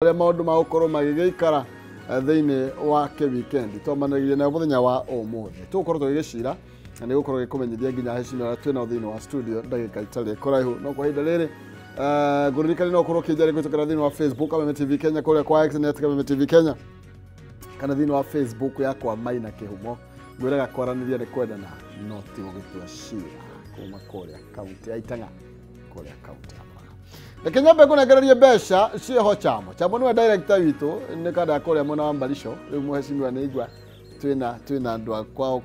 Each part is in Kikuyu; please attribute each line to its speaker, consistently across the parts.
Speaker 1: Ũrĩa maũndũ magũkorwo magĩgĩikara thĩinĩ wa kĩwikendi twambanĩrĩrie nayo mũthenya wa ũmũthĩ tũgũkorwo tũgĩgĩcira na nĩ gũkorwo gĩkũmenyithia nginya heshima arĩa twĩnao thĩinĩ wa studio ndagĩka itarĩ kũraihu. No kwa ihinda rĩrĩ, ngũririkania no ũkorwo ũkĩnjaria kũhĩtũkĩra thĩinĩ wa Facebook Kameme TV Kenya, kũrĩa kwa X nĩ Kameme TV Kenya, kana thĩinĩ wa Facebook yakwa Maina Kĩhumo. Ngwĩraga kwaranĩria nĩ kwendana no ti gũgĩtua cira. Kuma kũrĩa kaunti ya Itang'a, kũrĩa kaunti ya Murang'a, reke nyambe ngũnengererie mbeca ciĩho. Chamo Chamo nĩwe director witũ, nĩ kanda ya kũrĩa mwena wa Mbarico. Rĩu mũhecimiwa nĩ igua twĩna andũ a kwao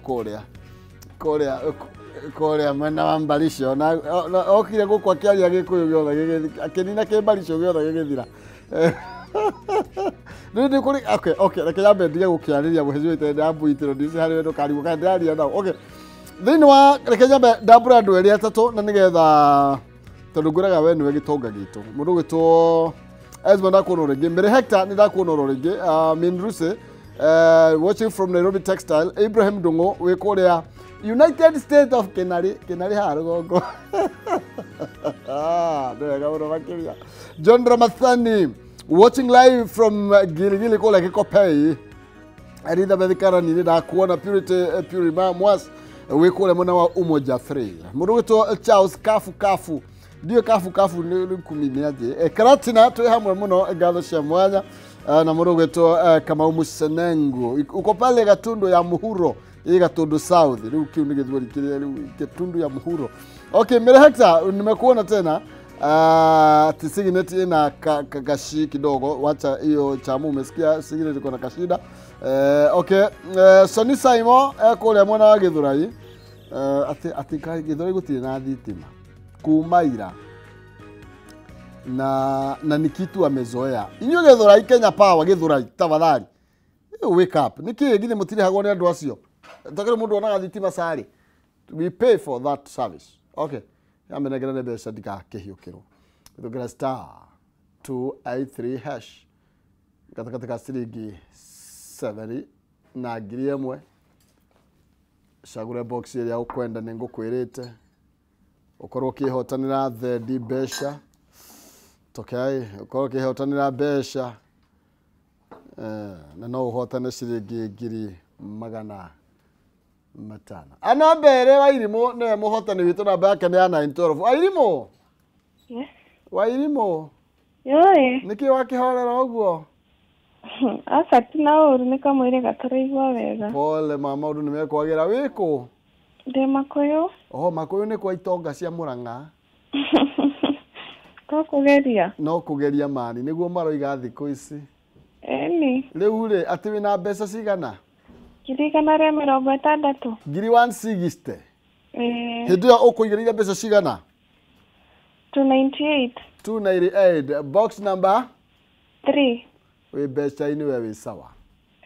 Speaker 1: kũrĩa mwena wa Mbarico, na okire gũkũ akĩaria Gĩkũyũ gĩothe akĩnina kĩmbarico gĩothe gĩgĩthira. Rĩu nĩ kũrĩ okay, reke nyambe ndige gũkĩarĩria mũhecimiwa itarĩ ndambuitĩrwo ndici harĩ we ndũkarigwo kana ndĩraria nao. Okay, thĩinĩ wa reke nyambe ndambũre andũ erĩ atatũ, na nĩgetha tondũ ngwĩraga we nĩwe gĩtonga gitũ. Mũndũ ũgwĩtwo Esma, ndakuona rĩngĩ. Mary Hector, nĩ ndakuona oro rĩngĩ. Minruse, watching from Nairobi Textile. Ibrahim Ndung'u wĩ kũrĩa United States of Kenari Kenari haha rũgongo. Ah, nĩ wega mũno makĩria. John Ramathani, watching live from Giligili kũrĩa Gĩkopei. Elizabeth Karani, nĩ ndakuona. Purity Purima Mwas wĩ kũrĩa mwena wa Umoja 3. Mũndũ ũgwĩtwo Charles Kafu Kafu, ndiũĩ Kafu Kafu nĩ kumi nĩ atĩ Karatina, twĩ hamwe mũno, ngatho cia mwanya. Na mũndũ ũgwĩtwo Kamau Musenengu, uko pale Gatundu ya Muhuro, ĩ Gatundu South. Rĩu kĩu nĩ gĩthweri kĩrĩa rĩu Gatundu ya Muhuro. Okay, Mary Hector, nimekuona tena. Ati Signet ina kashi kidogo, wacha hiyo chamu, umesikia Signet iko na kashida. Okay, Soni Saimo kũrĩa mwena wa Gĩthũrai, atĩ Gĩthũrai gũtirĩ na thitima kuma ira na ni kitu amezoea. Inyuĩ Gĩthũrai, Kenya Power Gĩthũrai, tafadhali wake up. Nĩkĩ githĩ mũtirĩhagwo nĩ andũ acio? Takĩrĩ mũndũ onaga thitima carĩ, we pay for that service. Okay, yamenengerere mbeca ndigakĩhiũkĩrwo. Thũkĩra *283# gatagatĩ ka ciringi 7 na 1,000, cagũre box ĩrĩa ũkwenda. Nĩ ngũkwĩrĩte ũkorwo ũkĩhotanĩra thendi mbeca tokei, ũkorwo ũkĩhotanĩra mbeca na no ũhotane ciringi 500,000. Anamba ĩrĩ Wairimũ nĩwe mũhotani witũ, namba yake nĩ ya 912. Wairimũ.
Speaker 2: Yes.
Speaker 1: Wairimũ.
Speaker 2: Yoi.
Speaker 1: Nĩkĩ wakĩhorera ũguo?
Speaker 2: Aca, ti na ũru, nĩ kamwĩrĩ gataraigua wega.
Speaker 1: Pole ma, maũndũ nĩ mekwagĩra. Wĩkũ?
Speaker 2: Ndĩ Makũyũ.
Speaker 1: Oho, Makũyũ nĩ kwa itonga cia Mũrang'a.
Speaker 2: To kũgeria.
Speaker 1: No kũgeria mani nĩguo maroiga thikũ ici.
Speaker 2: Ĩni.
Speaker 1: Rĩu rĩ, atĩ wĩna mbeca cigana?
Speaker 2: 160,000.
Speaker 1: Ngiri 160?
Speaker 2: Ĩĩ.
Speaker 1: Hĩndĩ ĩyo ũkũigĩrĩire mbeca cigana?
Speaker 2: 298.
Speaker 1: 298, box number?
Speaker 2: 3.
Speaker 1: Wĩ mbeca-inĩ we, wĩ sawa.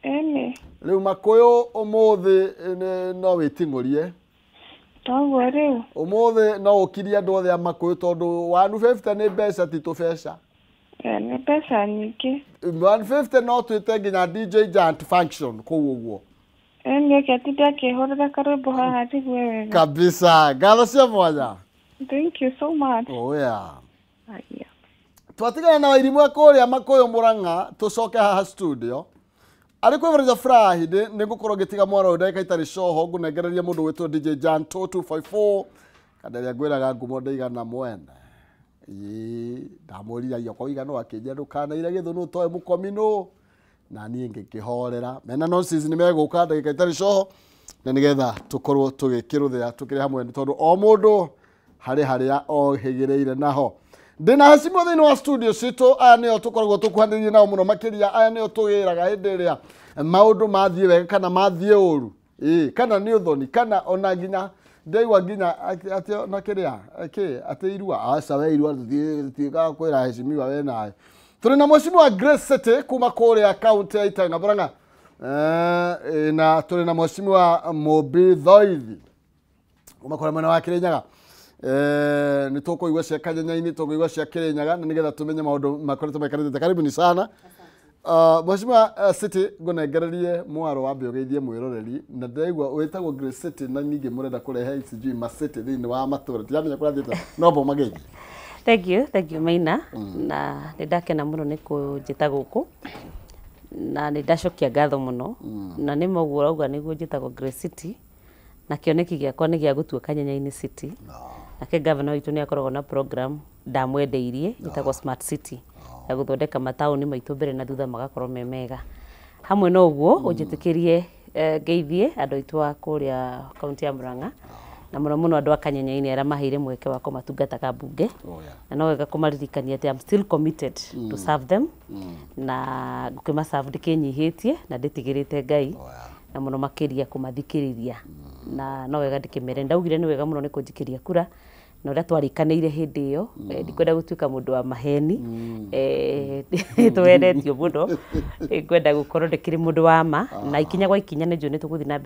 Speaker 2: Ĩni.
Speaker 1: Rĩu Makũyũ ũmũthĩ no wĩting'ũrie.
Speaker 2: Toguo rĩu.
Speaker 1: Ũmũthĩ no ũkirie andũ othe a Makũyũ tondũ 150 nĩ mbeca, ti tũbeca.
Speaker 2: Nĩ mbeca nyingĩ.
Speaker 1: 150 no twĩte nginya DJ Giant function kũu ũguo.
Speaker 2: Ĩni, oke atinde akĩhũrĩra karwĩmbo haha njigue wega.
Speaker 1: Kabisa, ngatho cia mwanya.
Speaker 2: Thank you so much.
Speaker 1: Oh yeah.
Speaker 2: Aya.
Speaker 1: Twatigana na Wairimũ a kũrĩa Makũyũ Mũrang'a, tũcoke haha studio arĩ kwĩbarĩza Friday. Nĩ ngũkorwo ngĩtiga mwaro ũyũ ndagĩka itarĩ coho, ngũnengereria mũndũ gwĩtwo DJ Jan 2254, kana ĩrĩa ngwĩraga ngumo ndĩigana mwene. Ĩĩ, ndamũrira iyo kwa igano, akĩnjĩra ndũkanaire gĩthũnũ ũtoe mũkomi nũ, na niĩ ngĩkĩhorera. Mena nonsense nĩ megũka ndagĩka itarĩ coho, na nĩgetha tũkorwo tũgĩkĩrũthĩra tũkĩrĩ hamwe, nĩ tondũ o mũndũ harĩ harĩa ohĩgĩrĩire naho. Ndĩna hacimo thĩinĩ wa studio citũ. Aya nĩo tũkoragwo tũkuhanĩrĩirie nao mũno makĩria, aya nĩo tũgĩraga hĩndĩ ĩrĩa maũndũ mathiĩ wega kana mathiĩ ũru, ĩĩ, kana nĩ ũthoni, kana ona nginya ndaigua nginya atĩ na kĩrĩa kĩ atĩ irua. Aca we, irua tũtiĩkaga kwĩra heshimiwa we nawe. Tũrĩ na mheshimiwa Grace City kuma kũrĩa kaunti ya Itang'a Murang'a, na tũrĩ na mheshimiwa Mũmbi Thoithi kuma kũrĩa mwena wa Kĩrĩnyaga. Nĩ tũkũigua cia Kanyenya-inĩ, tũkũigua cia Kĩrĩnyaga, na nĩgetha tũmenye maũndũ makoretwo maikarĩte. Karibuni sana. Mheshimiwa City, ngũnengererie mwaro wambe ũgeithie mwĩroreri, na ndĩraigua wĩtagwo Grace City na ningĩ mũrenda kũrehe sijui ma city thĩinĩ wa matũra, ndiramenya kũrathiĩte no bo mageithie.
Speaker 3: Thank you, thank you Maina. Na nĩ ndakena mũno nĩ kũnjĩta gũkũ na nĩ ndacokia ngatho mũno. Na nĩ ma ũguo ũrauga, nĩguo njĩtagwo Grace City na kĩoneki gĩakwa nĩ gĩa gũtua Kanyenyainĩ City. Nake gavana witũ nĩ akoragwo na program ndamwendeirie ĩtagwo Smart City ya gũthondeka mataũni maitũ mbere na thutha magakorwo me mega. Hamwe na ũguo, ũnjĩtĩkĩrie ngeithie andũ aitũ a kũrĩa kaunti ya Murang'a na mũno mũno andũ a Kanyenyainĩ arĩa maheire mweke wa kũmatungata ka mbunge.
Speaker 1: Oh, yeah.
Speaker 3: Na no wega kũmaririkania atĩ I'm still committed to serve them na ngũkĩmaserve ndĩkĩnyihĩtie na ndĩtigĩrĩte Ngai
Speaker 1: Oh, yeah.
Speaker 3: na mũno makĩria kũmathikĩrĩria. Na no wega ndĩkĩmere ndaugire nĩ wega mũno nĩ kũnjikĩria kura na ũrĩa twarĩkanĩire hĩndĩ ĩyo. Ndikwenda gũtuĩka mũndũ wa maheni, tũhenetio mũno. Ngwenda gũkorwo ndĩkĩrĩ mũndũ wa ma na ikinya gwa ikinya nĩ njũĩ nĩ tũgũthiĩ na mbere.